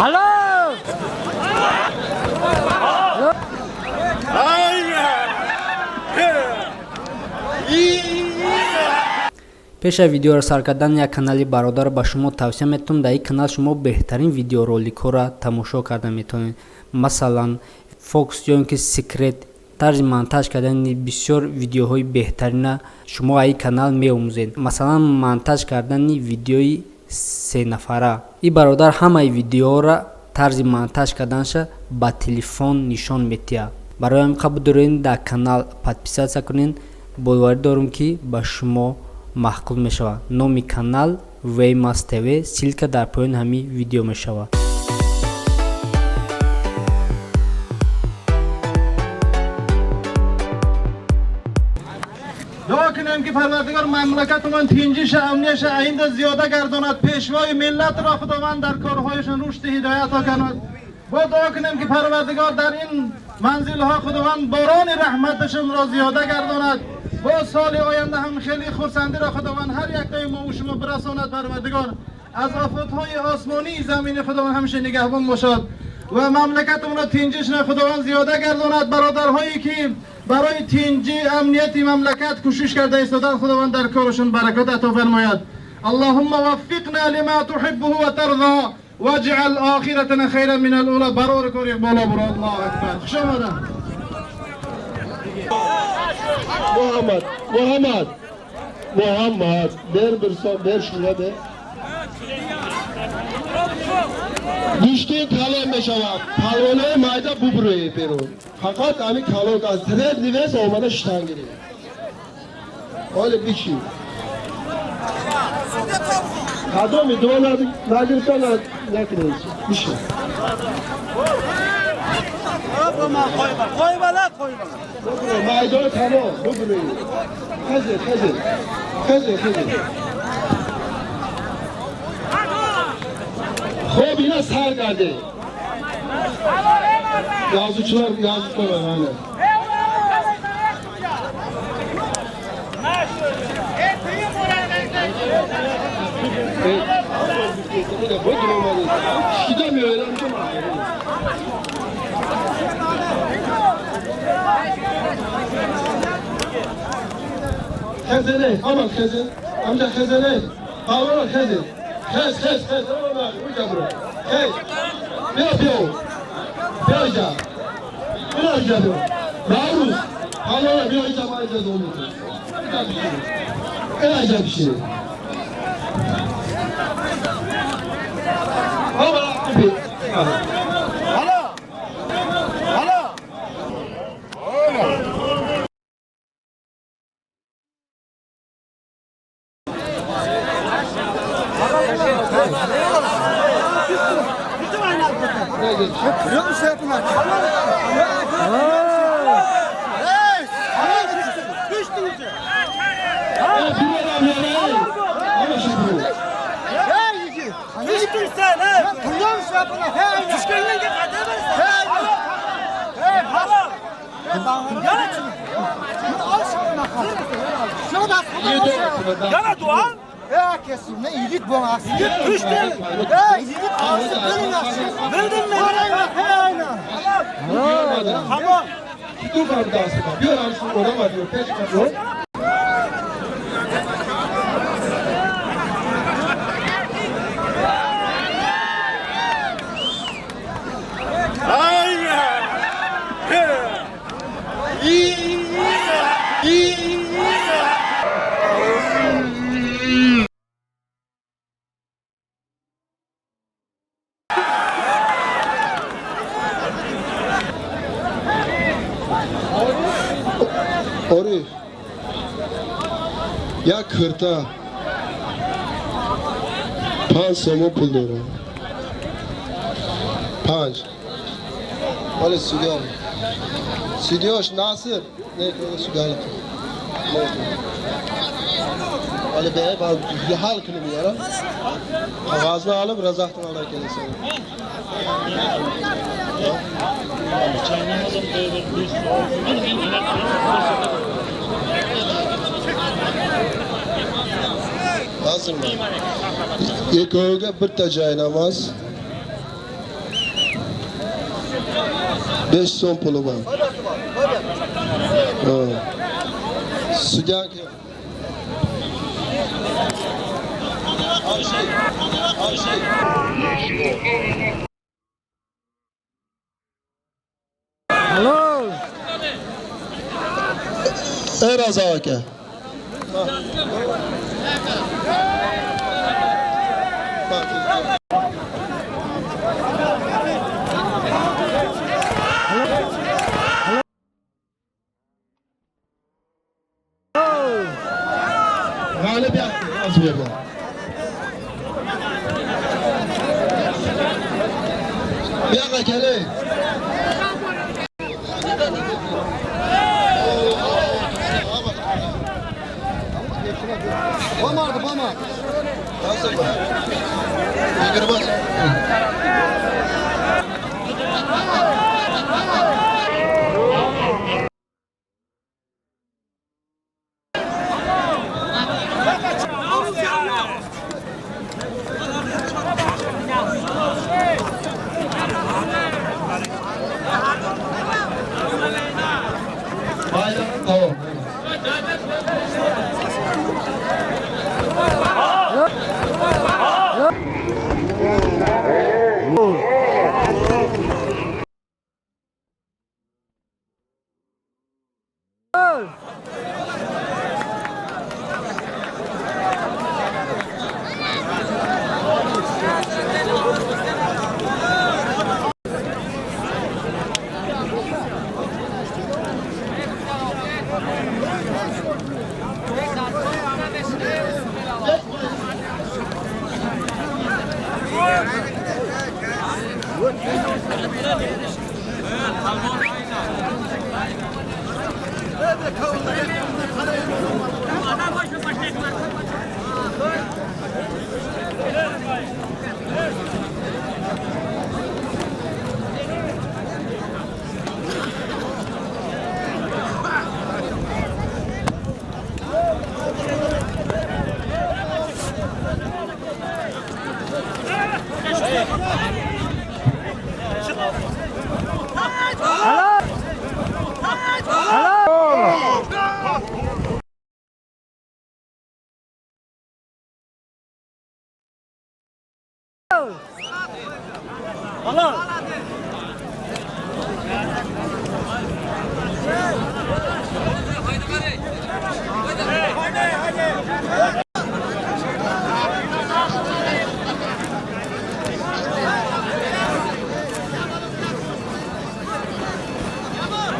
Алло! Пеш аз видеоро сар кардан як канали бародар ба шумо тавсия метавонам. Дар ин канал шумо беҳтарин видеороликҳоро тамошо карда метавонед. Масалан, фокус ё ин ки секрет, тарзи монтаж кардани бисёр видеоҳои беҳтарина шумо аз ин канал меомӯзед. Масалан, монтаж кардани видеои сенафара. Ин бародар ҳамаи видеоҳоро тарзи монтаж карданаша ба телефон нишон метиҳад. Барои ҳамин қабул доред, дар канал подписаться кунед. Боварӣ дорам, ки ба шумо маъқул мешавад. Номи канал Веймас ТВ, ссылка дар поёни ҳамин видео мешавад. Дуо кунем, ки Парвардигор мамлакатумон тинҷиша, амнияша аинда зиёда гардонад, пешвои миллатро Худованд дар корҳояшон рушди ҳидоято канад. Бо дуо кунем, ки Парвардигор дар ин манзилҳо Худованд борони раҳматашонро зиёда гардонад. Бо соли оянда ҳам хеле хурсандиро Худованд ҳар яктои мо шумо бирасонад. Парвардигор аз офатҳои осмонии замини Худованд ҳамеша нигаҳбон бошад ва мамлакатамонро тинҷишро Худованд зиёда гардонад. Бародарҳое ки барои тинҷи амнияти мамлакат кӯшиш карда истоданд, Худованд дар корашон баракат ато фармояд. Аллоҳумма ваффиқна лима туҳиббуҳу ва тарзо ваҷъал охиратана хайран мин ал-ула. Барори кори боло буро. Аллоҳу акбар. Хуш омадам. Muhammed, Muhammed, Muhammed, ver bir son, ver şuna be. Гӯштин калон мешавад, палвонаи майда бубурӯе берун. Фақат ами калон аз средний вес омада шитан гирӣ. Оле биши. Кадоми дуо нагирифта накунед. Биши. Майдон тамом, бубурӯе. Хезе, хезе. Хезе, хезе. Хоб, ина сар карде. Yazıcılar yazıcılar hani. Gidemiyor öyle. Xezene, aman xeze. Amca xezene. Pavlona xeze. Xez, xez, xez. Aman, uca bro. Xez. Bia, bia. Bia inja. Bia inja bia. Navruz. Pavlona bia inja ma inja dolu. Bia inja bir şey. Aman, bir. Alo! Alo! Ya bir adam ya. Ama şimdi bu. Yana Doğan! Ne yigit bu aslında. Düştü! Yigit aslında benim aslında. Bildin mi? Tamam. Dur var da aslında. Bir arası orada var diyor. Peş kapıyor. Ори, як кирта 5 сомон пул дорам. Панҷ. Вале судья. Судьяш Насир. Не, судья. Вале бе, ҳал кунем яра. Қоғазни olib Razaqdan olar kelasan. Hazırmı? Ikkoviga bitta joynamoz. 5 so'm puli bor. Sudya Halol. Ey Razo aka. G'alibiyat oz berdi. Bu yoqqa keling. Bo'lmadi, bo'lmadi. 20. Tamam.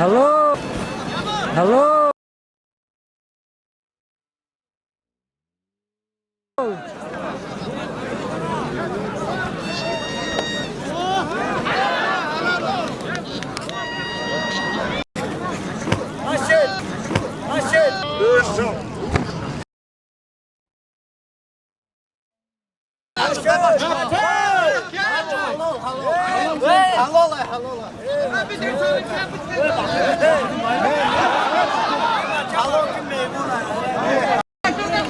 Hello. Hello.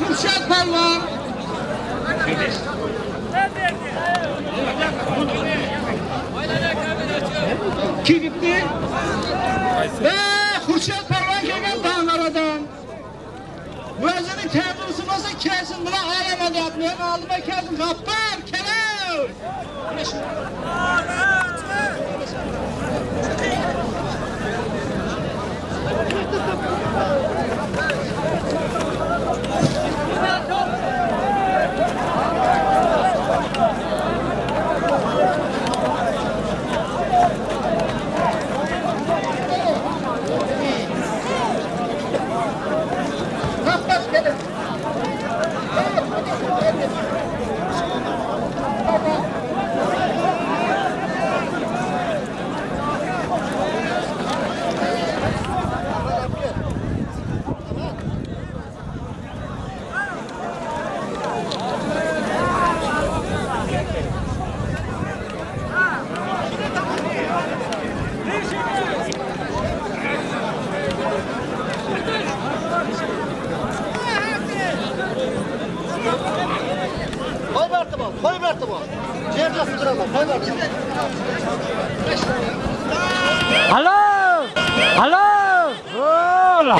Xurşad Palvon. Kelibdi. Va Xurşad Palvon kelgan Dang'aradan. O'zini terrorisi bo'lsa kelsin, bular alama deyapti. Men oldima kelsin, G'affar, kelar. G'affar kelar. Hallo! Hallo! Hola!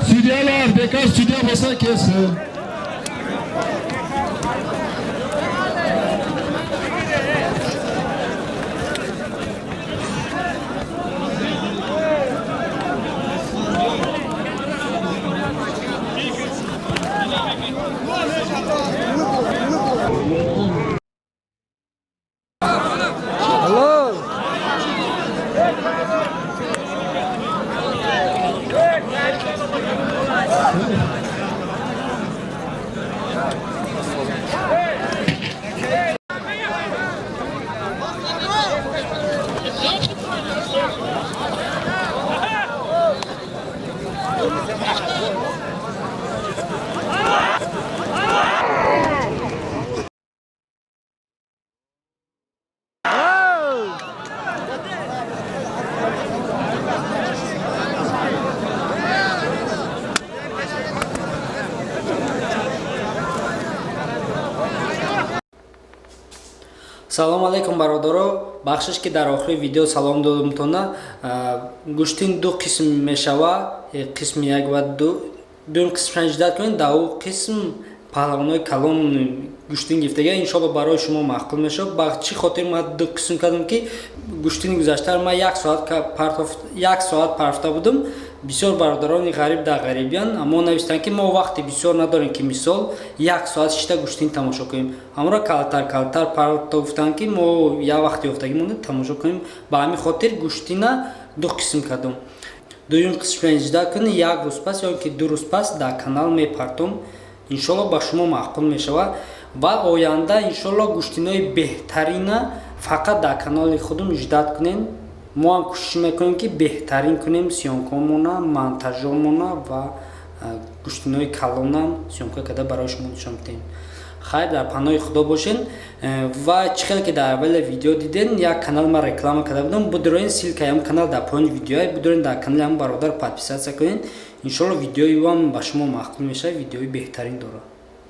Sudyalar, bekor sudya bo'lsa kelsin. Салом алейкум, бародаро. Бахшиш, ки дар охири видео салом додумтона. Гӯштин ду қисм мешава, қисми як ва ду. Дуюм қисмша ждать кунед. Дар ӯ қисм паҳлавонои калон гӯштин гирифтага, иншолло, барои шумо маъқул мешавад. Ба чӣ хотир ман ду қисм кардам, ки гӯштини гузаштаро ман як соат парфта будум. Бисёр бародарони ғариб дар ғарибиян, аммо навистанд, ки мо вақти бисёр надорем, ки мисол як соат шишта гӯштин тамошо кунем. Ҳамонро калтар калтар партофтанд, ки мо як вақти ёфтагӣ монда тамошо кунем. Ба ҳамин хотир гӯштина ду қисм кардум. Дуюм қисмша ждать кунед, як рӯз пас ё ки 2 рӯз пас дар канал мепартом. Иншолло, ба шумо маъқул мешавад ва оянда, иншолло, гӯштинои беҳтарина фақат дар канали худум ждать кунед. Мо ҳам кӯшиш мекунем, ки беҳтарин кунем съёмкамона, монтажомона ва гӯштинои калонам съёмка карда барои шумо нишон бидиҳем. Хайр, дар паноҳи Худо бошен. Ва чӣ хеле ки дар аввали видео диден, як канал ман реклама карда будам. Будуроен, ссылкаи ҳам канал дар поёни видеоа. Будуроен, дар канали ҳам бародар подписаться кунед. Иншолло, видеои ам ба шумо маъқул мешавад, видеои беҳтарин дорад.